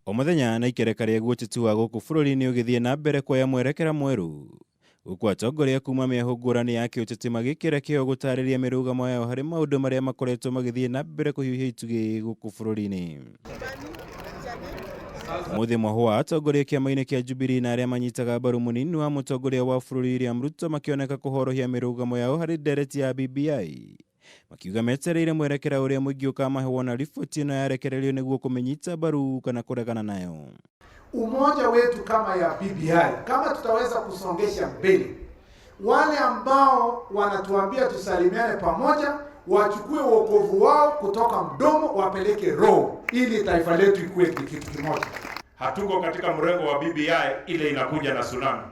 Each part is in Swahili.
O mũthenya na ikereka rĩaguo ũteti wa gũkũ bũrũri-inĩ ũgĩthiĩ na mbere kuoya mwerekera mwerũ, gũkũ atongoria kuma mĩahũ ngũrani ya kĩũteti magĩkĩra kĩo gũtarĩria mĩrũgamo yao harĩ maũndũ marĩa makoretwo magĩthiĩ na mbere kũhiũhia itugĩ gũkũ bũrũri-inĩ. Ũmũthĩ mwahũ wa atongoria kĩama-inĩ kĩa Jubilee na arĩa manyitaga mbaru mũnini wa mũtongoria wa bũrũri William Ruto makĩoneka kũhorohia mĩrũgamo yao harĩ ndereti ya BBI, makiuga metereire mwerekera ũrĩa mũingĩ ũkamahe wona riboti ĩno yarekererio nĩguo kũmĩnyita mbaru kana kũregana nayo. Umoja wetu kama ya BBI, kama tutaweza kusongesha mbele, wale ambao wanatuambia tusalimiane pamoja wachukue wokovu wao kutoka mdomo wapeleke roho, ili taifa letu ikuwe kitu kimoja. Hatuko katika mrengo wa BBI ile inakuja na tsunami.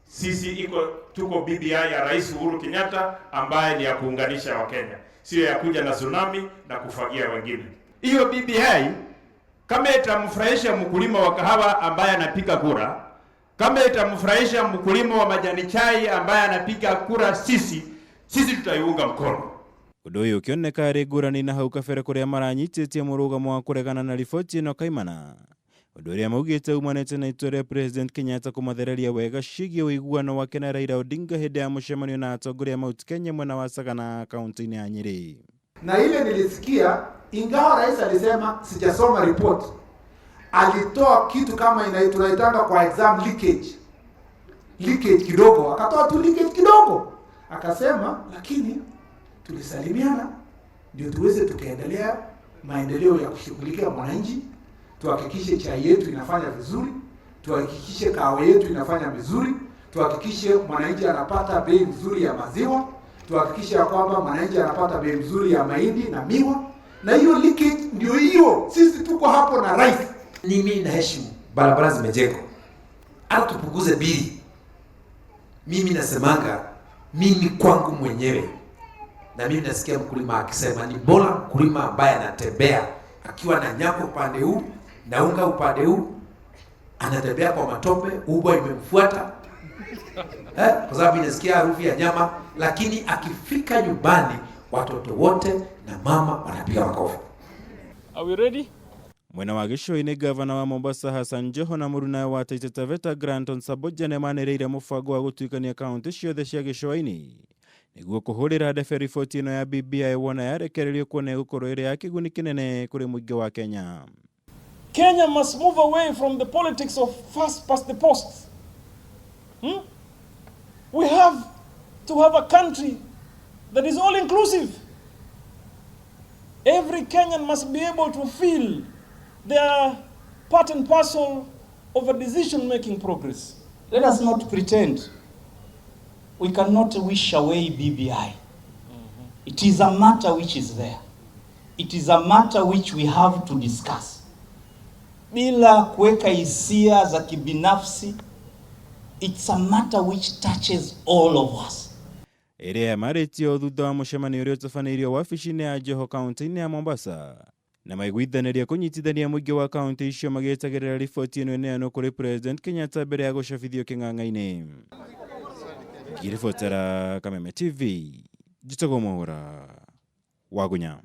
Sisi iko tuko BBI ya Rais Uhuru Kenyatta ambaye ni ya kuunganisha Wakenya, sio ya kuja na tsunami na kufagia wengine. Hiyo BBI kama itamfurahisha mkulima wa kahawa ambaye anapiga kura, kama itamfurahisha mkulima wa majani chai ambaye anapiga kura, sisi tutaiunga mkono. Ũndũ ũyũ ũkĩoneka arĩ ngũrani na hau kabere kũrĩa maranyitĩtie mũrũgamo wa kũregana na riboti ĩno kaimana, ũndũ ũrĩa maugĩte umanĩte na itua rĩa President Kenyatta kũmathereria wega ciĩgiĩ ũiguano wake na Raila Odinga hĩndĩ ya mũcemanio na atongoria a Mount Kenya mwena wa Sagana kaunti-inĩ ya Nyĩrĩ. Na ile nilisikia, ingawa rais alisema sijasoma report, alitoa kitu kama tunaitanga kwa exam leakage, leakage kidogo, akatoa tu leakage kidogo, akasema lakini tulisalimiana ndio tuweze tukaendelea maendeleo ya kushughulikia mwananchi, tuhakikishe chai yetu inafanya vizuri, tuhakikishe kahawa yetu inafanya vizuri, tuhakikishe mwananchi anapata bei nzuri ya maziwa, tuhakikishe ya kwamba mwananchi anapata bei nzuri ya mahindi na miwa. Na hiyo leakage ndio hiyo, sisi tuko hapo na rais. Mimi naheshimu barabara zimejengwa, hata tupunguze bili. Mimi nasemanga mimi kwangu mwenyewe, na mimi nasikia mkulima akisema ni bora mkulima ambaye anatembea akiwa na nyama upande huu na unga upande huu, anatembea kwa matope, ubwa imemfuata kwa sababu inasikia harufu ya nyama, lakini akifika nyumbani watoto wote na mama wanapiga makofi. Are we ready? Mwena wa gĩcũa-inĩ, gavana wa Mombasa Hassan Joho na mũrunawe wa Taita Taveta Granton Samboja nĩmanĩrĩire mũbango wa gũtuĩkania kaunti ciothe cia gĩcũa-inĩ nĩguo kũhũrĩra ndebe riboti ĩno ya BBI wona yarekererio kuona ĩgũkorwo ĩrĩ ya kĩguni kĩnene kũrĩ mũingĩ wa Kenya. Kenya must move away from the politics of first past the post. We have to have a country that is all inclusive. Every Kenyan must be able to feel their part and parcel of a decision-making progress. Let us not pretend we cannot wish away BBI. It is a matter which is there. It is a matter which we have to discuss. Bila kuweka hisia za kibinafsi, it's a matter which touches all of us. Ĩrĩa yamarĩtio thutha wa mũcemanio ũrĩa ũtabanĩirio wabici-inĩ ya Joho kaunti-inĩ ya Mombasa, na maiguithanĩria kũnyitithania mũingĩ wa kaunti icio magĩetagĩrĩra riboti ĩno ĩneanwo kũrĩ President Kenyatta mbere ya gũcabithio kĩng'ang'a-inĩ. Ngĩribotera Kameme TV, njĩtagwo Mwaũra Wagunya.